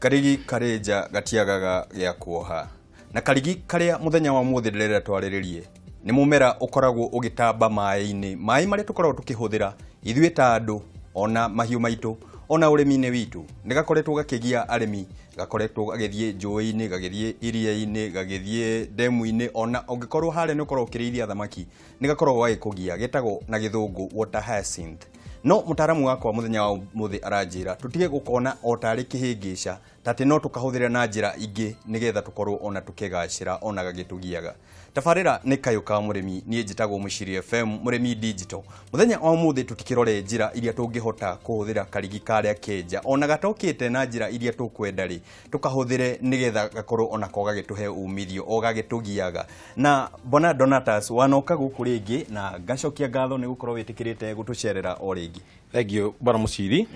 Karigi karĩ nja gatiagaga gĩa kuoha. Na karigi karĩa mũthenya wa mũthĩ ndĩrenda twarĩrĩrie nĩ mũmera ũkoragwo ũgĩtamba maĩ-inĩ, maĩ marĩa tũkoragwo tũkĩhũthĩra ithuĩ ta andũ ona mahiũ maitũ ona ũrĩmi-inĩ witũ. Nĩ gakoretwo gakĩgia arĩmi, gakoretwo gagĩthiĩ njũĩ-inĩ, gagĩthiĩ iria-inĩ, gagĩthiĩ ndemu-inĩ, ona ũngĩkorwo harĩa nĩ ũkoragwo ũkĩrĩithia thamaki, nĩ gakoragwo gagĩkũgia, getagwo na gĩthũngũ water hyacinth. No mũtaaramu wakwa mũthenya wa ũmũthĩ aranjĩra tũtige gũkona o tarĩ kĩhĩngĩca, ta atĩ no tũkahũthĩra na njĩra ingĩ nĩgetha tũkorwo ona tũkĩgacĩra ona gagĩtũgiaga. Tabarĩra nĩ kayũ ka mũrĩmi, niĩ njĩtagwo Mũciri FM, mũrĩmi digital. Mũthenya wa ũmũthĩ tũtikĩrore njĩra iria tũngĩhota kũhũthĩra karigi karĩa kenja ona gatokĩte na njĩra iria tũkwenda rĩ, tũkahũthĩre nĩgetha gakorwo onako gagĩtũhe umithio o gagĩtũgiaga. Na Bwana Donatus wanoka gũkũ rĩngĩ na ngacokia ngatho nĩ gũkorwo wĩtĩkĩrĩte gũtũcerera o rĩngĩ. Thank you Bwana Mũciri.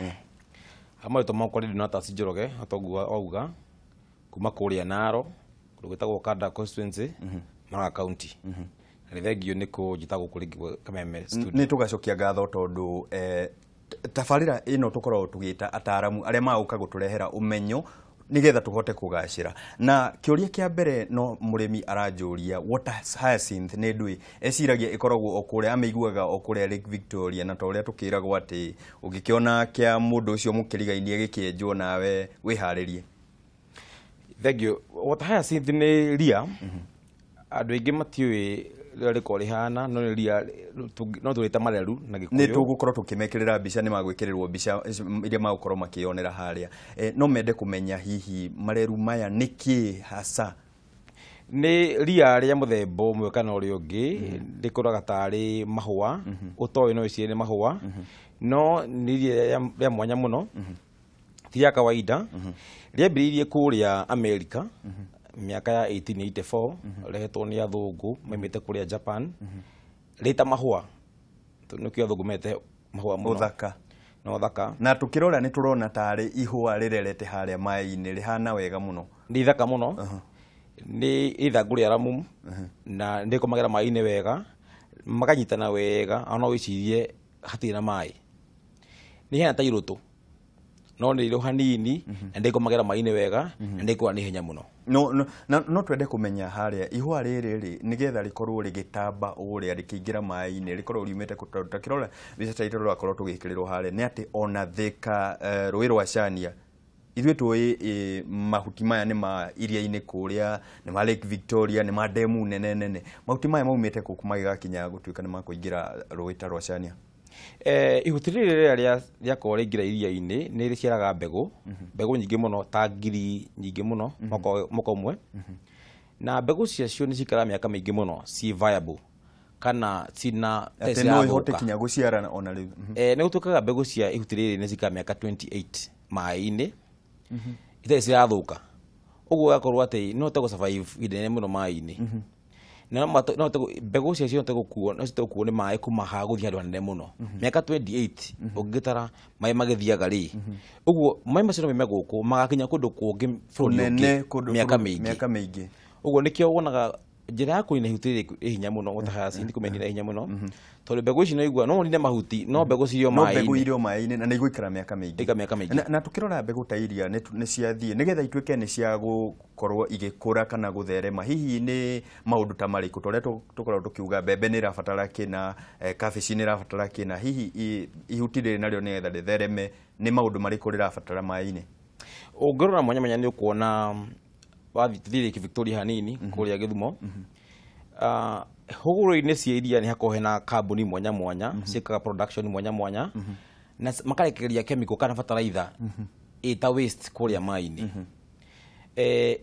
Marĩtwa makwa nĩ Donatus Njoroge toguo wauga kuma kũrĩa Naro kũndũ gwĩtagwo Kanda constituency, Mara County. Na nĩ thengiũ nĩ kũnjĩta gũkũ rĩngĩ Kameme studio. Nĩ tũgacokia ngatho tondũ tabarĩra ĩno tũkoragwo tũgĩta ataramu arĩa magũka gũtũrehera ũmenyo nĩgetha tũhote kũgacĩra. Na kĩũria kĩa mbere no mũrĩmi aranjũria, water hyacinth nĩ ndũĩ? Eciragia ĩkoragwo o kũrĩa, amĩiguaga o kũrĩa Lake Victoria, na ta ũrĩa tũkĩragwo atĩ ũngĩkĩona kĩa mũndũ ũcio mũkĩrigainie gĩkĩenjwo nawe wĩharĩrie. Thank you. Water hyacinth nĩ ria. Andũ aingĩ matiũĩ rĩrĩa rĩkoragwo rĩhana, no nĩ ria no tũrĩte mareru na Nĩ Gĩkũyũ. tũgũkorwo tũkĩmekĩrĩra mbica, nĩ magwĩkĩrĩrwo mbica iria magũkorwo makĩonera harĩa. No mende kũmenya hihi mareru maya nĩ kĩ hasa? Nĩ ria rĩa mũthemba ũmwe kana ũrĩa ũngĩ, rĩkũraga tarĩ mahũa, ũtoĩ no wĩcirie nĩ mahũa, no nĩ ria rĩa mwanya mũno, ti rĩa kawaida. Rĩambĩrĩirie kũrĩa Amerika mĩaka ya 1884, rehetwo nĩ athũngũ maimĩte kũrĩa Japan, rĩta mahũa, tondũ nĩkĩo athũngũ mendete mahũa mũno. Ũthaka. Na ũthaka. Na tũkĩrora nĩ tũrona tarĩ ihũa rĩrerete harĩa maĩ-inĩ, rĩhana wega mũno. Nĩ ithaka mũno. Nĩ ithangũ rĩaramu na nĩ rĩkomagĩra maĩ-inĩ wega, makanyitana wega, ona no wĩcirie hatirĩ na maĩ. Nĩ ihana ta irũtũ, no nĩ irũ hanini na nĩ rĩkomagĩra maĩ-inĩ wega na nĩ rĩkũra na ihenya mũno. No, no, na, no twende kũmenya harĩa ihũa rĩrĩ rĩ, nĩgetha rĩkorwo rĩgĩtamba ũrĩa rĩkĩingĩra maĩ-inĩ, rĩkorwo riumĩte kũ, tondũ takĩrora mbica ta itũ rũrakorwo tũgĩkĩrĩrwo harĩa, nĩ atĩ ona Thika, rũĩ rwa Chania, ithuĩ tũĩ mahuti maya nĩ ma iria-inĩ kũrĩa, nĩ ma Lake Victoria, nĩ ma ndemu nene nene. Mahuti maya maumĩte kũ magĩgakinya gũtuĩka nĩ makũingĩra rũĩ ta rwa Chania? Ihuti rĩrĩ rĩrĩa rĩakorwo rĩaingĩra iria-inĩ nĩ rĩciaraga mbegũ, mbegũ nyingĩ mũno ta ngiri nyingĩ mũno mwaka ũmwe. Na mbegũ ciacio nĩ cikaraga mĩaka mĩingĩ mũno ci viable kana cina Atĩ no ihote kinya gũciarana ona rĩu. Nĩ gũtuĩkaga mbegũ cia ihuti rĩrĩ nĩ cikaraga mĩaka 28 maĩ-inĩ itarĩ cirathũka. Ũguo ũgakorwo atĩ no ũhote gũ-survive ihinda inene mũno maĩ-inĩ. Na no ũhote mbegũ ciacio no ũhote gũkuo, no cihote gũkuo nĩ maĩ kuma haha gũthiĩ handũ hanene mũno. Mĩaka 28 ũngĩtara maĩ magĩthiaga rĩ. Ũguo maĩ macio no maime gũkũ magakinya kũndũ kũngĩ bũrũri ũngĩ Kũnene, kũndũ mĩaka bũrũri, mĩingĩ. Mĩaka mĩingĩ. Ũguo nĩkĩo wonaga njĩra ya kũnina ihuti rĩrĩ ĩ hinya mũno, water hyacinth kũmĩnina hinya mũno. Tondũ mbegũ ici no igua, no ũnine mahuti, no mbegũ cirĩ o No mbegũ maĩ-inĩ. irĩ o maĩ-inĩ na nĩ igũikara mĩaka mĩingĩ. Ĩka mĩaka mĩingĩ. Na tũkĩrora mbegũ ta iria nĩ ciathiĩ nĩgetha ituĩke nĩ cia gũkorwo igĩkũra kana gũtherema, hihi nĩ maũndũ ta marĩkũ? Ta ũrĩa tũkoragwo tũkiuga mbembe nĩ ĩrabatara kĩna, kabici nĩ ĩrabatara kĩna, hihi ihuti rĩrĩ narĩo nĩgetha rĩthereme nĩ maũndũ marĩkũ rĩrabatara maĩ-inĩ? Ũngĩrora mwanya mwanya nĩ ũkuona wathiĩ tũthiĩ Lake Victoria hanini kũrĩa Gĩthumo. Hũgũrũrũ-inĩ cia iria nĩ hakoragwo hena kambuni mwanya mwanya ciĩkaga production mwanya mwanya na makarekereria chemical kana fertilizer ĩta waste kũrĩa maĩ-inĩ.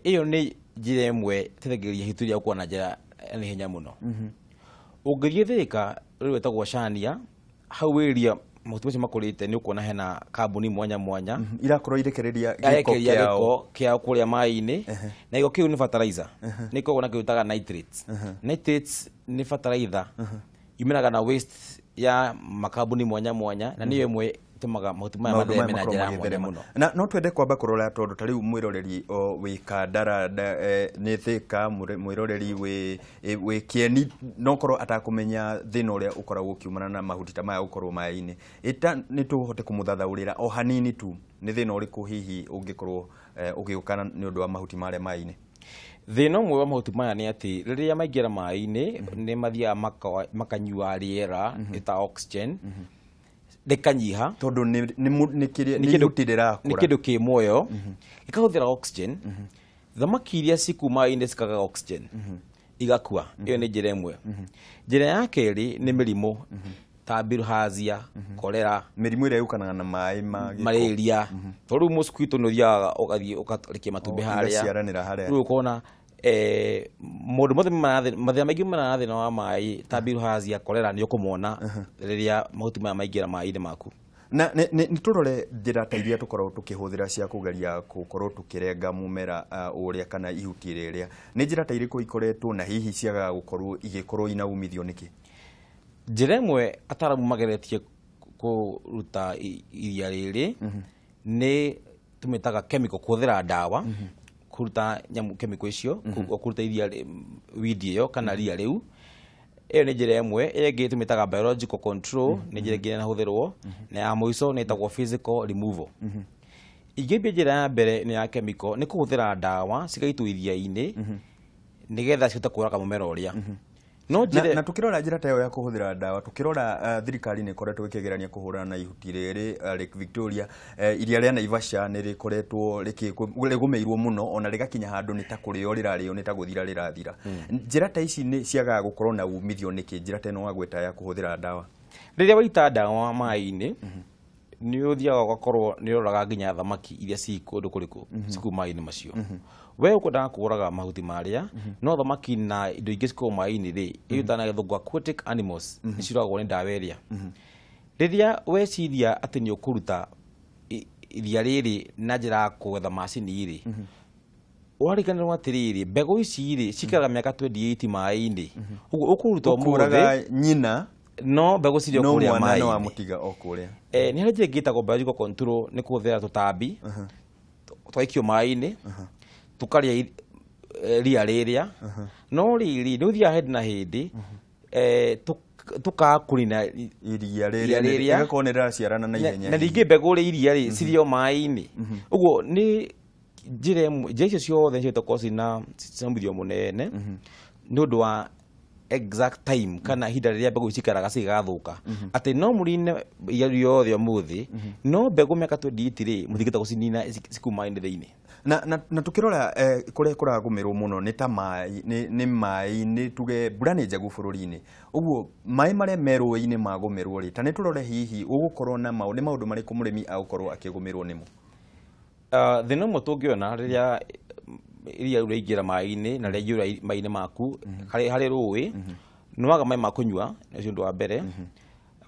Ĩyo nĩ njĩra ĩmwe ĩteithagĩrĩria ihuti rĩa gũkũra na njĩra ya naihenya mũno. Ũngĩthiĩ Thika rũĩ rwĩtagwo Chania, hau area mahuti macio makũrĩte nĩ ũkuona hena kambuni mwanya mwanya irakorwo irekereria gĩko Irarekereria kĩao. gĩko kĩao kũrĩa maĩ-inĩ, na gĩko kĩu nĩ fertilizer. Nĩ ĩkoragwo na kĩndũ gĩtaga nitrates. Nitrates nĩ fertilizer yumanaga na waste ya makambuni mwanya mwanya, na nĩyo ĩmwe ĩtũmaga mahuti maya mathereme na njĩra ya mwanya mũno. Na no twende kwamba kũrora tondũ ta rĩu mwĩroreri wĩ Kandara nĩ Thĩka, mwĩroreri wĩ Kĩeni no korwo atakũmenya thĩna ũrĩa ũkoragwo ũkiumana na mahuti ta maya gũkorwo maĩ-inĩ, nĩ tũhote kũmũthathaũrĩra o hanini tu nĩ thĩna ũrĩkũ hihi ũngĩkorwo ũgĩũka nĩ ũndũ wa mahuti marĩa maĩ-inĩ? Thĩna ũmwe wa mahuti maya nĩ atĩ rĩrĩa maingĩra maĩ-inĩ nĩ mathiaga makanyua rĩera ĩta oxygen rĩkanyiha, tondũ nĩ ihuti rĩrakũra, nĩ kĩndũ kĩ muoyo gĩkahũthĩra oxygen. Thamaki iria ciku maĩ-inĩ cikaga oxygen igakua. Ĩyo nĩ njĩra ĩmwe. Njĩra ya kerĩ nĩ mĩrimũ ta bilharzia, cholera, mĩrimũ ĩrĩa yũkanaga na maĩ ma gĩko, malaria. Tondũ rĩu mosquito nĩ ũthiaga ũgathiĩ ũkarekia matumbĩ harĩa, igaciaranĩra harĩa. Rĩu ũkona maũndũ mothe mathĩna maingĩ maumanaga na thĩna wa maĩ ta bilharzia, cholera nĩ ũkũmona rĩrĩa mahuti maya maingĩra maĩ-inĩ maku. Na nĩ tũrore njĩra ta iria tũkoragwo tũkĩhũthĩra cia kũgeria gũkorwo tũkĩrenga mũmera ũrĩa kana ihuti rĩrĩa, nĩ njĩra ta irĩkũ ikoretwo na hihi ciagaga gũkorwo igĩkorwo ina umithio nĩkĩ? Njĩra ĩmwe ataaramu mageretie kũruta iria rĩrĩ nĩ tũmĩtaga chemical, kũhũthĩra ndawa kũruta nyamũ chemical icio, kũruta iria weed ĩyo kana ria rĩu. Ĩyo nĩ njĩra ĩmwe. Ĩyo ĩngĩ tũmĩtaga biological control, nĩ njĩra ĩngĩ ĩrahũthĩrwo, na ya mũico nĩ ĩtagwo physical removal. Ingĩambia njĩra ya mbere nĩ ya chemical, nĩ kũhũthĩra ndawa cigaitwo iria-inĩ nĩgetha cihote kũraga mũmera ũrĩa. No njĩra na tukirora njĩra ta ĩyo ya kũhũthĩra ndawa, tukirora thirikari nĩ ĩkoretwo ĩkĩgerania kũhũrana na ihuti rĩrĩ Lake Victoria, iria rĩa Naivasha nĩ rĩkoretwo rĩgũmĩirwo mũno ona rĩgakinya handũ nĩ ta kũrĩo rĩrarĩo nĩ ta gũthira rĩrathira. Njĩra ta ici nĩ ciagaga gũkorwo na umithio nĩkĩ? Njĩra ta ĩno wagweta ya kũhũthĩra ndawa, rĩrĩa waita ndawa maĩ-inĩ nĩ ũthiaga ũgakorwo nĩ ũroraga nginya thamaki iria ci kũndũ kũrĩkũ cikuu maĩ-inĩ macio. We ũkwendaga kũũraga mahuti marĩa, no thamaki na indo ingĩ cikoragwo maĩ-inĩ rĩ, ĩyo na gĩthũngũ aquatic animals nĩ ciũragwo nĩ ndawa ĩrĩa. Rĩrĩa weciria atĩ nĩ ũkũruta iria rĩrĩ na njĩra ya kũgetha macini rĩ, ũrariganĩrwo atĩrĩrĩ, mbegũ ici rĩ cikaraga mĩaka 28 maĩ-inĩ. Ũguo ũkũruta ũmũthĩ nyina no mbegũ cirĩ o kũrĩa maĩ-inĩ, no wamũtiga o kũrĩa. Nĩ harĩ njĩra ĩngĩ ĩtagwo biological control, nĩ kũhũthĩra tũtambi twaikio maĩ-inĩ tũkarĩa ria rĩrĩa, no rĩrĩ nĩ ũthiaga hĩndĩ na hĩndĩ tũkaga kũnina iria rĩrĩa rĩgakorwo nĩ rĩraciarana na ihenya, na ningĩ mbegũ rĩ iria rĩ cirĩ o maĩ-inĩ. Ũguo nĩ njĩra ĩmwe, njĩra icio ciothe nĩ cihote cina umithio mũnene nĩ ũndũ wa exact time kana ihinda rĩrĩa mbegũ cikaraga cigathũka, atĩ no mũrine iria rĩothe ũmũthĩ, no mbegũ mĩaka 28 rĩ mũtingĩhota gũcinina cikuma maĩ-inĩ thĩinĩ. Na tukirora kuria kũragũmĩrwo mũno nĩ ta maĩ, nĩ maĩ-inĩ, tuge mbura nĩ njegu bũrũri-inĩ, ũguo maĩ marĩa me rũĩ-inĩ magũmĩrwo rĩ, ta nĩ tũrore hihi ũgũkorwo na nĩ maũndũ marĩkũ mũrĩmi agũkorwo akĩgũmĩrwo nĩmo? Thĩna ũmwe tũngĩona rĩrĩa iria rĩu rĩaingĩra maĩ-inĩ na rĩaiyũra maĩ-inĩ maku harĩ rũĩ, nĩ waga maĩ ma kũnyua, ũcio ũndũ wa mbere.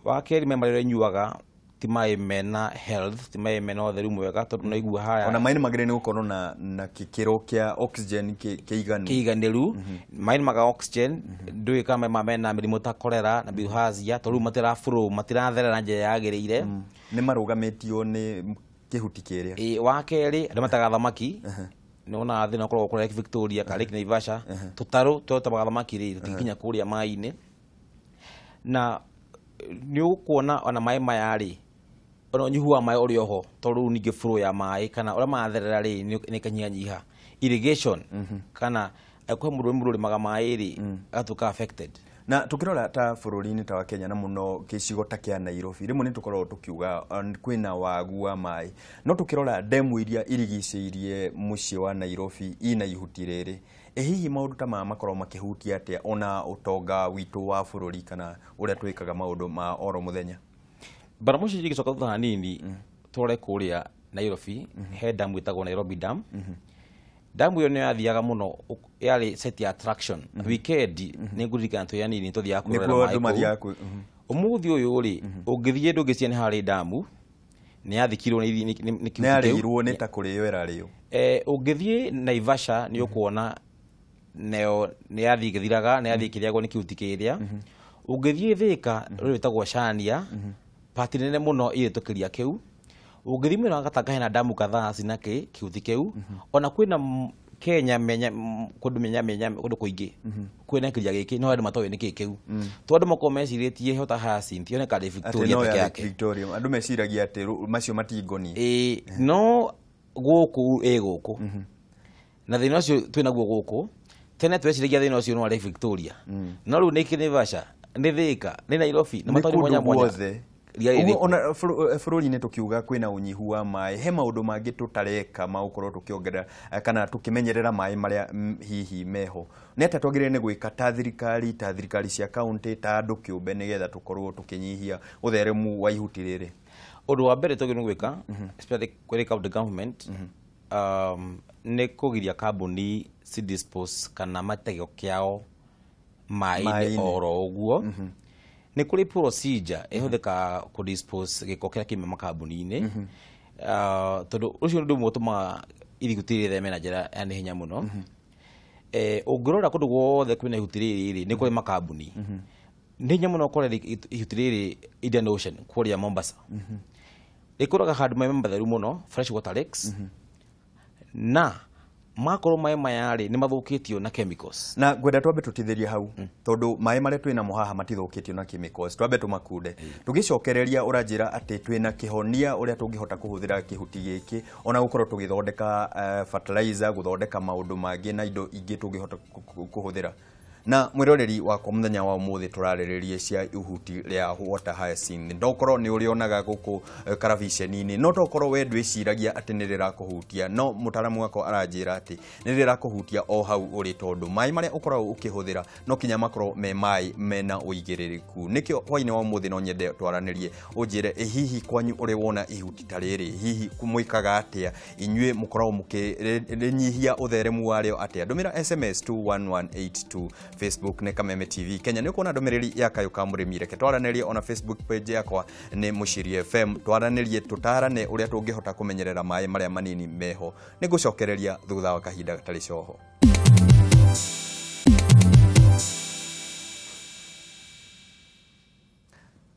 Wa kerĩ, maĩ marĩa ũrĩnyuaga ti maĩ mena health, ti maĩ mena ũtheru mwega, tondũ no igua haya ona maĩ nĩ magĩrĩire nĩ gũkorwo na gĩkĩro kĩa oxygen kĩiganu, kĩiganĩru. Maĩ nĩ maga oxygen, ndũĩ kana maĩ mena mĩrimũ ta cholera na bilharzia, tondũ rĩu matira flow, matiratherera na njĩra yagĩrĩire, nĩ marũgamĩtio nĩ kĩhuti kĩrĩa. Wa kerĩ, andũ matega thamaki nĩ wonaga thĩna ũkoragwo kũrĩa Lake Victoria kana Lake Naivasha, tũtarũ tũrĩa thamaki rĩ tũtingĩkinya kũrĩa maĩ-inĩ, na nĩ ũkuona ona maĩ maya rĩ, ona ũnyihu wa maĩ ũrĩ oho, tondũ rĩu ningĩ flow ya maĩ kana ũrĩa maratherera rĩ nĩ ĩkanyihanyiha. Irrigation kana kwĩ mũndũ ũrĩmaga maĩ rĩ agatuĩka affected. Na tukirora ta bũrũri-inĩ ta wa Kenya na mũno gĩcigo ta kĩa Nairobi, rĩmwe nĩ tũkoragwo tũkiuga kwĩna wagu wa maĩ, no tukirora ndemu iria irigicĩirie mũciĩ wa Nairobi ina ihuti rĩrĩ, hihi maũndũ ta maya makoragwo makĩhutia atĩa ona ũtonga witũ wa bũrũri kana ũrĩa twĩkaga maũndũ ma oro mũthenya? Bara mũciĩ ingĩcoka thutha hanini tũrore kũrĩa Nairobi, he damu ĩtagwo Nairobi Dam. Damu ĩyo nĩ yathiaga mũno, yarĩ set ya attraction. Weekend nĩ ngũririkana twĩ anini tũthiaga kwĩrorera maĩ kũu. Ũmũthĩ ũyũ rĩ, ũngĩthiĩ ndũngĩciria nĩ harĩ damu, nĩ yathikirwo nĩ kĩhuti kĩu. Nĩ yarĩirwo nĩ ta kũrĩo ĩrarĩo. Ũngĩthiĩ Naivasha nĩ ũkuona nayo nĩ yathiĩ ĩgĩthiraga, nĩ yathiĩ ĩkĩrĩagwo nĩ kĩhuti kĩrĩa. Ũngĩthiĩ Thĩka, rũĩ rwĩtagwo Chania, Pati nene mũno ĩrĩ kĩria kĩu. Ũngĩthiĩ mwena wa Gatanga hena damu kadhaa cina kĩhuti kĩu. Ona kwĩna Kenya menya kũndũ menya kũndũ kũingĩ kwĩna kĩria gĩkĩ no andũ matoĩ nĩ kĩ kĩu. To andũ makorwo mecirĩtie water hyacinth yoneka Lake Victoria peke yake. Victoria andũ meciragia atĩ macio matingoni. No gũkũ ĩ gũkũ. Na thĩna ũcio twĩnaguo gũkũ tene tweciragia thĩna ũcio no Lake Victoria. No rĩu nĩ Naivasha, nĩ Thika, nĩ Nairobi, nĩ mataũni mwanya mwanya. Ona bũrũri-inĩ tũkiuga kwĩna ũnyihu wa maĩ, he maũndũ mangĩ tũtareka ma gũkorwo tũkĩongerera kana tũkĩmenyerera maĩ marĩa hihi meho. Nĩ atĩa twagĩrĩire nĩ gwĩka ta thirikari cia kaũntĩ, ta andũ kĩũmbe nĩgetha tũkorwo tũkĩnyihia ũtheremu wa ihuti rĩrĩ? Ũndũ wa mbere twagĩrĩirwo nĩ gwĩka, especially kũrĩ county government, nĩ kũgiria kambuni ci dispose kana mate gĩko kĩao maĩ-inĩ oro ũguo. Nĩ kũrĩ procedure ĩhũthĩkaga kũ dispose gĩko kĩrĩa kiuma makambuni-inĩ. Tondũ ũcio nĩ ũndũ ũmwe ũtũmaga ihuti rĩtheme na njĩra ya naihenya mũno. Ũngĩrora kũndũ guothe kwĩna ihuti rĩrĩ nĩ kũrĩ makambuni. Nĩ hinya mũno ũkore ihuti rĩrĩ Indian Ocean kũrĩa Mombasa. Rĩkũraga handũ maĩ matheru mũno, fresh water lakes. Na makorwo maĩ maya rĩ nĩ mathũkĩtio na chemicals. Na ngwenda twambe tũtithĩrie hau tondũ maĩ marĩa twĩnamo haha matithũkĩtio na chemicals, twambe tũmakunde. Tũgĩcokereria ũranjĩra atĩ twĩna kĩhonia ũrĩa tũngĩhota kũhũthĩra kĩhuti gĩkĩ ona gũkorwo tũgĩthondeka fertilizer, gũthondeka maũndũ mangĩ na indo ingĩ tũngĩhota kũhũthĩra. Na mwĩroreri wakwa mũthenya wa ũmũthĩ tũrarĩrĩria cia ihuti rĩa water hyacinth. Ndokorwo nĩ ũrĩonaga gũkũ karabiceni-inĩ, no tokorwo we ndwĩciragia atĩ nĩ rĩrakũhutia, no mũtaaramu wakwa aranjĩra atĩ nĩ rĩrakũhutia o hau ũrĩ tondũ maĩ marĩa ũkoragwo ũkĩhũthĩra no kinya makorwo me maĩ mena ũigĩrĩrĩku. Nĩkĩo hwainĩ wa ũmũthĩ no nyende twaranĩrie ũnjĩre ĩ hihi kwanyu ũrĩ wona ihuti ta rĩrĩ, hihi mwĩkaga atĩa inyuĩ mũkoragwo mũkĩnyihia ũtheremu warĩo atĩa. Ndũmĩra SMS 21182, Facebook nĩ Kameme TV Kenya. Nĩ ũkuona ndũmĩrĩri ya Kayũ ka Mũrĩmi, reke twaranĩrie ona Facebook page yakwa nĩ Mũciiri FM, twaranĩrie tũtarane ũrĩa tũngĩhota kũmenyerera maĩ marĩa manini meho. Nĩ ngũcokereria thutha wa kahinda gatarĩ coho.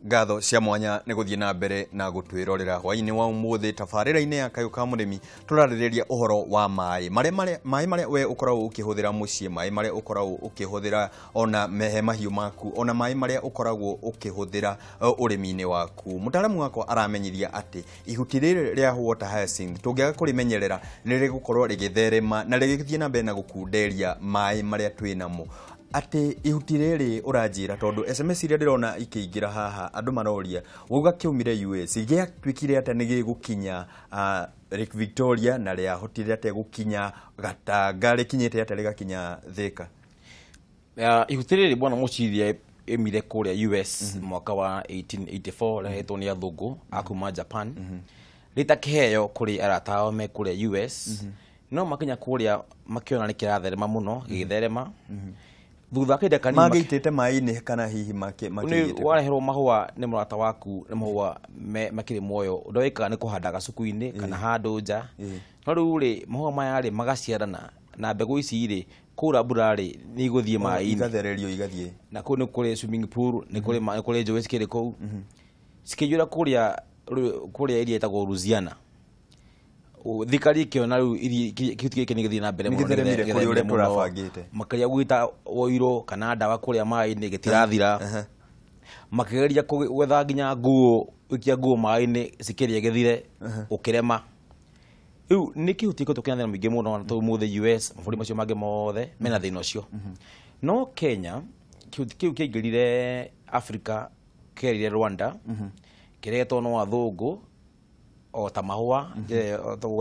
Ngatho cia mwanya nĩ gũthiĩ na mbere na gũtwĩrorera hwainĩ wa ũmũthĩ tabarĩra-inĩ ya Kayũ ka Mũrĩmi. Tũrarĩrĩria ũhoro wa maĩ marĩa maĩ marĩa we ũkoragwo ũkĩhũthĩra mũciĩ, maĩ marĩa ũkoragwo ũkĩhũthĩra ona mehe mahiũ maku, ona maĩ marĩa ũkoragwo ũkĩhũthĩra ũrĩmi-inĩ waku. Mũtaaramu wakwa aramenyithia atĩ ihuti rĩrĩ rĩa water hyacinth tũngĩaga kũrĩmenyerera nĩ rĩgũkorwo rĩgĩtherema na rĩgĩthiĩ na mbere na gũkunderia maĩ marĩa twĩnamo. Atĩ ihuti rĩrĩ ũranjĩra tondũ SMS iria ndĩrona ikĩingĩra haha andũ maroria wauga kĩaumire US gĩatuĩkire atĩa nĩ gĩgũkinya Lake Victoria na rĩahotire atĩa gũkinya Gatanga, rĩkinyĩte atĩa rĩgakinya Thika? Ihuti rĩrĩ bwana Mũciria ĩmire kũrĩa US mwaka wa 1884 rĩhetwo nĩ athũngũ a kuma Japan rĩta kĩheo kũrĩ arata ao me kũrĩa US. No makinya kũrĩa makĩona nĩ kĩratherema mũno, gĩgĩtherema. Thutha kahinda kanini mangĩitĩte maĩ-inĩ kana hihi makĩigĩte wareherwo mahũa nĩ mũrata waku, nĩ mahũa makĩrĩ muoyo, ũndũ wĩkaga nĩ kũhanda gacuku-inĩ kana handũ nja. No rĩu rĩ mahũa maya rĩ magaciarana na mbegũ ici rĩ kũra mbura rĩ nĩ igũthiĩ maĩ-inĩ, igathererio igathiĩ, na kũu nĩ kũrĩ swimming pool, nĩ kũrĩ njũĩ cikĩrĩ kũu, cikĩiyũra kũrĩa iria ĩtagwo Louisiana. Thirikari ĩkĩona rĩu kĩhuti gĩkĩ nĩ gĩthiĩ na mbere mũno, nĩ gĩtheremire kũrĩ ũrĩa tũrabangĩte, makĩria gũita ũiro kana ndawa kũrĩa maĩ-inĩ gĩtirathira. Makĩgeria gwetha nginya nguo, gũikia nguo maĩ-inĩ cikĩrĩa gĩthire, ũkĩrema. Rĩu nĩ kĩhuti gĩkoretwo kĩna thĩna mũingĩ mũno na ũmũthĩ US mabũrũri macio mangĩ mothe mena thĩna ũcio. No Kenya kĩhuti kĩu kĩaingĩrire Africa, kĩerire Rwanda, kĩretwo no athũngũ o ta mahũa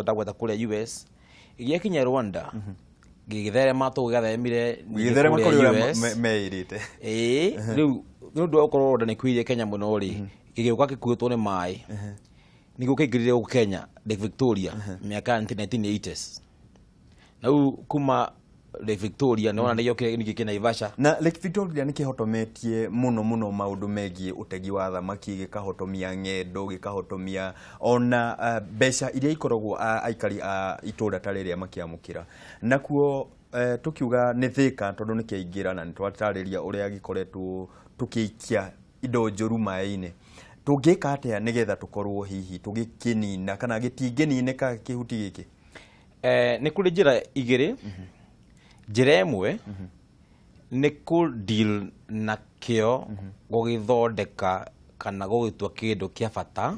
ndagweta kũrĩa US, gĩakinya Rwanda gĩgĩtherema tũ gĩgatheremire gĩgĩtherema kũrĩ ũrĩa meĩrĩte. Ĩĩ, rĩu nĩ ũndũ wa gũkorwo Rwanda nĩ kwĩirie Kenya mũno rĩ, gĩgĩũka gĩkuĩtwo nĩ maĩ, nĩguo kĩaingĩrire gũkũ Kenya Lake Victoria mĩaka ya 1980s. Na rĩu kuma Lake Victoria nĩ wona nĩ gĩokire ningĩ kĩ Naivasha. Na Lake Victoria nĩ kĩhotometie mũno mũno maũndũ megiĩ ũtegi wa thamaki, gĩkahotomia ng'endo, gĩkahotomia ona mbeca iria ikoragwo aikari a itũũra ta rĩrĩa makĩamũkĩra. Nakuo tukiuga nĩ Thika tondũ nĩ kĩaingĩra na nĩ twatarĩria ũrĩa gĩkoretwo tũkĩikia indo njũru maĩ-inĩ. Tũngĩka atĩa nĩgetha tũkorwo hihi tũgĩkĩnina kana gĩtingĩninĩka kĩhuti gĩkĩ? Nĩ kũrĩ njĩra igĩrĩ. Njĩra ĩmwe nĩ kũ deal na kĩo gũgĩthondeka kana gũgĩtua kĩndũ kĩa bata.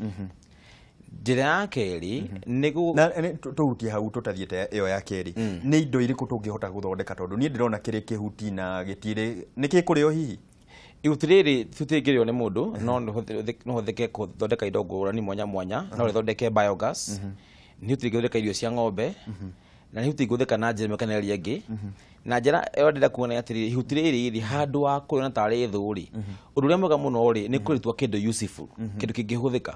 Njĩra ya kerĩ nĩ na tũhutie hau tũtathiĩte ĩyo ya kerĩ, nĩ indo irĩkũ tũngĩhota gũthondeka tondũ niĩ ndĩrona kĩrĩ kĩhuti na gĩtirĩ nĩ gĩkũrĩo hihi? Ihuti rĩrĩ tũtingĩrĩo nĩ mũndũ, no no hũthĩke gũthondeka indo ngũrani mwanya mwanya. No rĩthondeke biogas, nĩ ihuti rĩngĩthondeka irio cia ng'ombe, na nĩ ihuti rĩngĩhũthĩka na njĩra ĩmwe kana ĩrĩa ĩngĩ. Na njĩra ĩyo ndĩrenda kuona nĩ atĩrĩrĩ, ihuti rĩrĩ rĩ, handũ wa kũrĩona tarĩ thũ rĩ, ũndũ ũrĩa mwega mũno rĩ nĩ kũrĩtua kĩndũ useful, kĩndũ kĩngĩhũthĩka,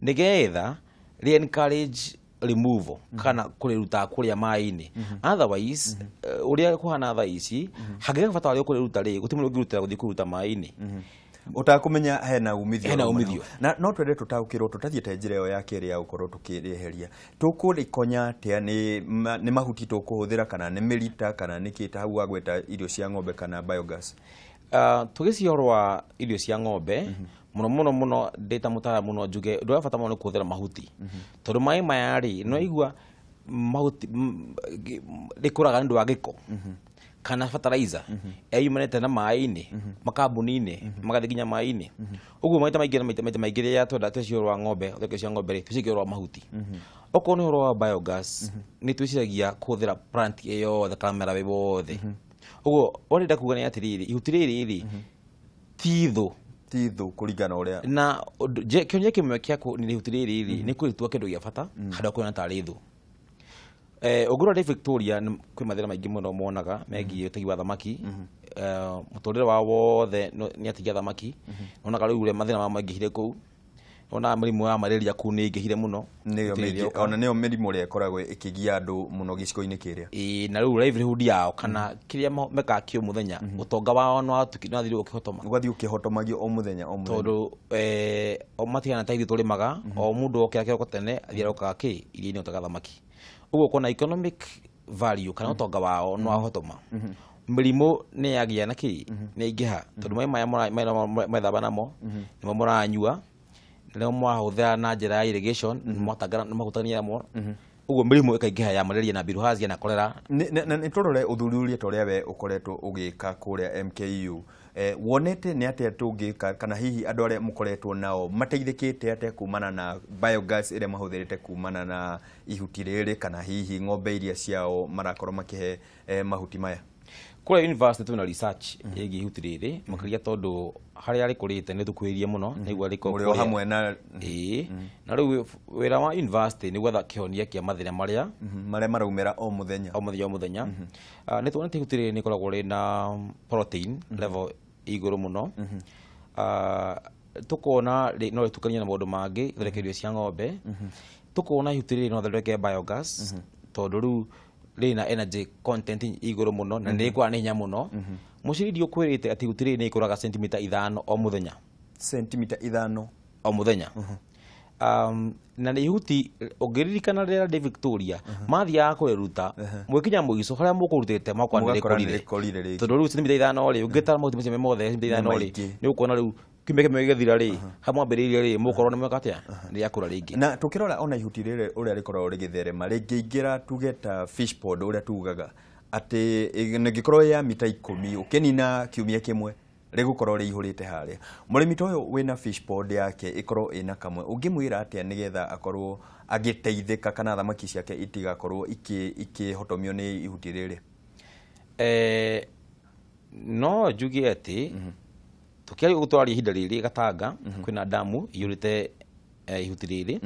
nĩgetha rĩ encourage removal kana kũrĩruta kũrĩa maĩ-inĩ. Otherwise, ũrĩa kũhana thaa ici, hangĩaga bata warĩo kũrĩruta rĩ, gũtirĩ mũndũ ũngĩrutĩra gũthiĩ kũruta maĩ-inĩ ũtakũmenya hena umithio. Hena umithio. Na no twende tũtaũkĩrwo tũtathiĩte njĩra ĩyo ya kerĩ ya gũkorwo tũkĩrĩeheria, tũkũrĩkonya atĩa? Nĩ mahuti tũkũhũthĩra kana nĩ mĩrita kana nĩ kĩ, ta hau wagweta irio cia ng'ombe kana biogas? Tũgĩcia ũhoro wa irio cia ng'ombe, mũno mũno mũno ndĩ ta mũtaaramu no njuge ũndũ wa bata mũno nĩ kũhũthĩra mahuti, tondũ maĩ maya rĩ, no igua mahuti rĩkũraga nĩ ũndũ wa gĩko kana fertilizer yumanĩte na maĩ-inĩ, makambuni-inĩ, magathiĩ nginya maĩ-inĩ. Ũguo maita maingĩ na maita maingĩ rĩrĩa twenda twĩciria ũhoro wa ng'ombe, thondeka cia ng'ombe rĩ, twĩciria ũhoro wa mahuti. Okorwo nĩ ũhoro wa biogas, nĩ twĩciragia kũhũthĩra plant ĩ yothe kana mũmera wĩ wothe. Ũguo ũrĩa ndĩrenda kuga nĩ atĩrĩrĩ, ihuti rĩrĩ rĩ ti thũ. Ti thũ kũringana ũrĩa na kĩhonia kĩmwe kĩa kũnina ihuti rĩrĩ rĩ nĩ kũrĩtua kĩndũ gĩa bata handũ ha kũrĩona tarĩ thũ. Ũngĩrora Lake Victoria kwĩ mathĩna maingĩ mũno monaga megiĩ ũtegi wa thamaki. Mũtũrĩre wao wothe nĩ ategi a thamaki. Wonaga rĩu ũrĩa mathĩna mao maingĩhire kũu, wonaga mĩrimũ ya malaria kũu nĩ ĩingĩhire mũno. Nĩyo mĩingĩ, ona nĩyo mĩrimũ ĩrĩa ĩkoragwo ĩkĩgia andũ mũno gĩcigo-inĩ kĩrĩa. Ĩĩ, na rĩu livelihood yao kana kĩrĩa mekaga kĩ mũthenya, ũtonga wao nĩ wathire ũkĩhotoma. Ũgathiĩ ũkĩhotomagio o mũthenya o mũthenya. Tondũ o matigana ta ithuĩ tũrĩmaga, o mũndũ okĩra kĩroko tene athiĩ arokaga kĩ iria-inĩ gũtega thamaki. Ũguo ũkona economic value kana ũtonga wao nĩ wahotoma. Mĩrimũ nĩ yagĩa na kĩ nĩ yaingĩha, tondũ maĩ maya methamba namo nĩmo mũranyua, nĩmo mũrahũthĩra na njĩra ya irrigation, nĩ namo. Ũguo mĩrimũ ĩkaingĩha ya malaria na bilharzia na cholera. Na nĩ tũrore ũthuthuria ta ũrĩa we ũkoretwo ũgĩka kũrĩa MKU, wonete nĩ atĩa tũngĩka kana hihi andũ arĩa mũkoretwo nao mateithĩkĩte atĩa kumana na biogas ĩrĩa mahũthĩrĩte kumana na ihuti rĩrĩ, kana hihi ng'ombe iria ciao marakorwo makĩhe mahuti maya? Kũrĩa university twĩna research ĩgiĩ ihuti rĩrĩ makĩria, tondũ harĩa rĩkũrĩte nĩ tũkuhĩrĩirie mũno nĩguo rĩkũrĩ o hamwe na ĩĩ. Na rĩu wĩra wa university nĩ gwetha kĩhonia kĩa mathĩna marĩa marĩa maraumĩra o mũthenya o mũthenya o mũthenya. Nĩ tuonete ihuti rĩrĩ nĩ rĩkoragwo rĩna protein level igũrũ mũno. Tũkona no rĩtukanie na maũndũ mangĩ, ithondeke irio cia ng'ombe. Tũkona ihuti rĩrĩ no rĩthondeke biogas, tondũ rĩu rĩna energy content igũrũ mũno na nĩ rĩkũraga na hinya mũno. Mũciri ũkwĩrĩte atĩ ihuti rĩrĩ nĩ rĩkũraga sentimita 5 o mũthenya. Sentimita 5 o mũthenya. Na nĩ ihuti ũngĩririkana rĩrĩa Lake Victoria mathiaga kũrĩruta, mwĩkinya mũico harĩa mũkũrutĩte makwa nĩ rĩkũrire, tondũ rĩu sentimita 5 rĩ, ũngĩtara mahuti macio me mothe sentimita 5 rĩ, nĩ ũkuona rĩu kiumia kĩmwe gĩgĩthira rĩ, hamwe mwambĩrĩirie rĩ, mũkorwo nĩ mweka atĩa rĩakũra rĩngĩ. Na tũkĩrora ona ihuti rĩrĩ ũrĩa rĩkoragwo rĩgĩtherema, rĩngĩingĩra tuge ta fish pond ũrĩa tugaga atĩ rĩngĩkorwo ya mita 10 ũkĩnina kiumia kĩmwe rĩgũkorwo rĩihũrĩte harĩa. Mũrĩmi ta ũyũ wĩna fish pond yake ĩkorwo ĩna kamwe, ũngĩmwĩra atĩa nĩgetha akorwo agĩteithĩka kana thamaki ciake itigakorwo ikĩhotomio nĩ ihuti rĩrĩ? No njuge atĩ tũkĩaria ũguo tũraria ihinda rĩrĩ Gatanga kwĩna damu iyũrĩte ihuti rĩrĩ.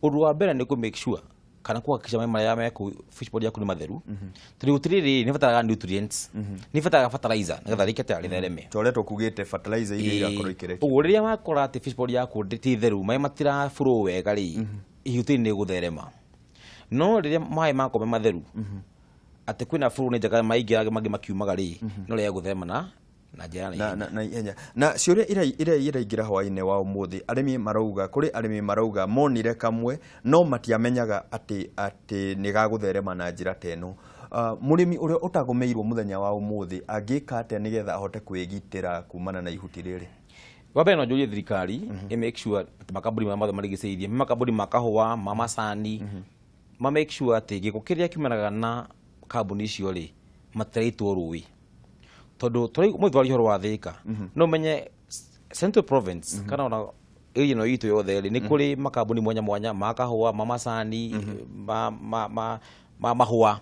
Ũndũ wa mbere nĩ kũ make sure kana kuhakikisha maĩ marĩa me kũu fish pond yaku nĩ matheru, tondũ ihuti rĩrĩ nĩ bataraga nutrients, nĩ bataraga fertilizer nĩgetha rĩke atĩa rĩthereme. Ta ũrĩa tũkugĩte fertilizer iria irakorwo ikĩrekio. Ũguo rĩrĩa wakora atĩ fish pond yaku ti theru, maĩ matira flow wega rĩ, ihuti rĩrĩ nĩ rĩgũtherema. No rĩrĩa maĩ makorwo me matheru, atĩ kwĩna flow nĩ njega, maingĩ mangĩ makiumaga rĩ, no rĩgũtherema na njĩra na ihenya. Na ciũria iria iraingĩra hwaĩ-inĩ wa ũmũthĩ, arĩmi marauga, kũrĩ arĩmi marauga monire kamwe no matiamenyaga atĩ nĩ gagũtherema na njĩra ta ĩno. Mũrĩmi ũrĩa ũtagũmĩirwo mũthenya wa ũmũthĩ angĩka atĩa nĩgetha ahote kwĩgitĩra kumana na ihuti rĩrĩ? Wa mbere no njũrie thirikari ĩ make sure atĩ makambuni maya mothe marigicĩirie, makambuni ma kahũa, ma macani, ma make sure atĩ gĩko kĩrĩa kiumanaga na kambuni icio rĩ matiraitwo rũĩ, tondũ mũthĩ twaria ũhoro wa Thĩka, no menye Central Province kana ona area ĩno itũ yothe rĩ, nĩ kũrĩ makambuni mwanya mwanya ma kahũa, ma macani, ma mahũa,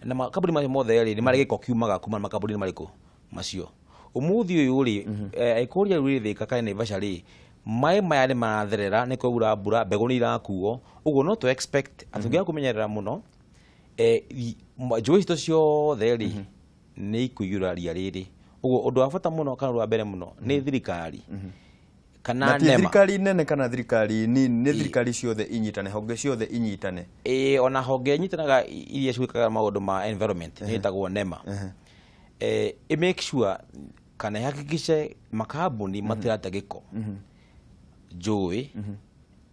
na makambuni macio mothe rĩ, nĩ marĩ gĩko kiumaga kuma makambuni marĩkũ macio. Ũmũthĩ ũyũ rĩ, angĩkorwo ria rĩu rĩ Thĩka kana Naivasha rĩ, maĩ maya nĩ maratherera, nĩ kwaura mbura, mbegũ nĩ irakuo, ũguo no tũ expect atĩ ũngĩaga kũmenyerera mũno, njũĩ citũ ciothe rĩ nĩ ikũiyũra ria rĩrĩ. Ũguo ũndũ wa bata mũno kana ũndũ wa mbere mũno nĩ thirikari kana na ti NEMA. Thirikari nene kana thirikari nini, nĩ thirikari ciothe inyitane, honge ciothe inyitane. Ĩĩ, ona honge nyitanaga iria ciĩkaga maũndũ ma environment nĩ ĩtagwo NEMA, ĩ make sure kana ihakikishe makambuni matirate gĩko njũĩ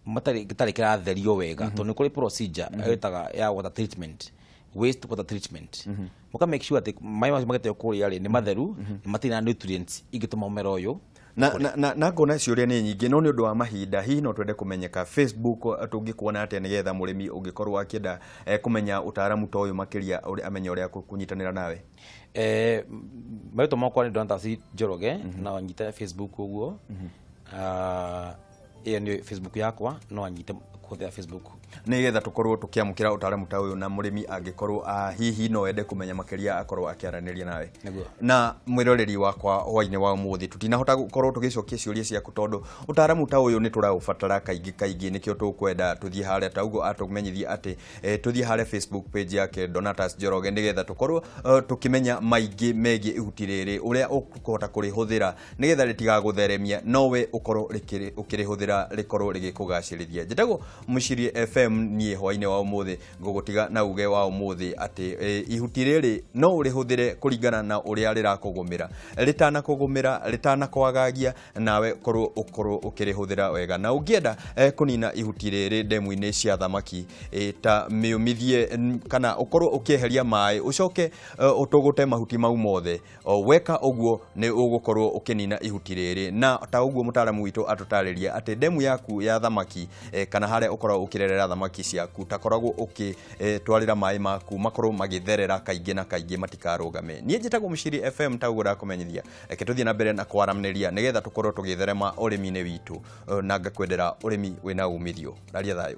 matarĩ gĩtarĩ kĩratherio wega, tondũ nĩ kũrĩ procedure ĩtaga ya water treatment, waste water treatment, mũka make sure atĩ maĩ macio magĩteo kũrĩa rĩ nĩ matheru na matirĩ na nutrients ingĩtũma mũmera ũyũ. Na ngona ciũria nĩ nyingĩ, no nĩ ũndũ wa mahinda, hihi no twende kũmenyeka Facebook tũngĩkuona atĩa, nĩgetha mũrĩmi ũngĩkorwo akĩenda kũmenya ũtaaramu ta ũyũ makĩria, ũrĩa amenye ũrĩa kũnyitanĩra nawe? Marĩtwa makwa nĩ Donatus Njoroge, no anyite Facebook ũguo. Ĩyo nĩ Facebook yakwa, no anyite kũhũthĩra Facebook. Nĩgetha tũkorwo tũkĩamũkĩra ũtaaramu ta ũyũ, na mũrĩmi angĩkorwo hihi no ende kũmenya makĩria, akorwo akĩaranĩria nawe. Nĩguo. Na mwĩroreri wakwa hwainĩ wa ũmũthĩ, tũtinahota gũkorwo tũgĩcokia ciũria ciaku, tondũ ũtaaramu ta ũyũ nĩ tũraũbatara kaingĩ kaingĩ. Nĩkĩo tũkwenda tũthiĩ harĩa ta ũguo atũmenyithie atĩ tũthiĩ harĩa Facebook page yake Donatus Njoroge, nĩgetha tũkorwo tũkĩmenya maingĩ megiĩ ihuti rĩrĩ, ũrĩa ũkũhota kũrĩhũthĩra nĩgetha rĩtigagũtheremia, nowe ũkorwo ũkĩrĩhũthĩra rĩkorwo rĩgĩkũgacĩrithia. Njĩtagwo Mũcirie FM. Niĩ hwainĩ wa ũmũthĩ ngũgũtiga na uge wa ũmũthĩ atĩ ihuti rĩrĩ no ũrĩhũthĩre kũringana na ũrĩa rĩrakũgũmĩra, rĩtanakũgũmĩra, rĩtanakwagagia, nawe korwo ũkorwo ũkĩrĩhũthĩra wega. Na ũngĩenda kũnina ihuti rĩrĩ ndemu-inĩ cia thamaki, ta mĩũmithie kana ũkorwo ũkĩeheria maĩ, ũcoke ũtũgũte mahuti mau mothe. O weka ũguo nĩ ũgũkorwo ũkĩnina ihuti rĩrĩ. Na ta ũguo mũtaaramu witũ atũtarĩria atĩ ndemu yaku ya thamaki, kana harĩa ũkoragwo ũkĩrerera thamaki ciaku, takoragwo ũkĩtwarĩra maĩ maku makorwo magĩtherera kaingĩ na kaingĩ, matikarũgame. Niĩ njĩtagwo Mũciri FM, ta ũguo ndakũmenyithia. Reke tũthiĩ na mbere na kwaranĩria nĩgetha tũkorwo tũgĩtherema ũrĩmi-inĩ witũ, na ngakwendera ũrĩmi wĩna umithio. Raria thayũ.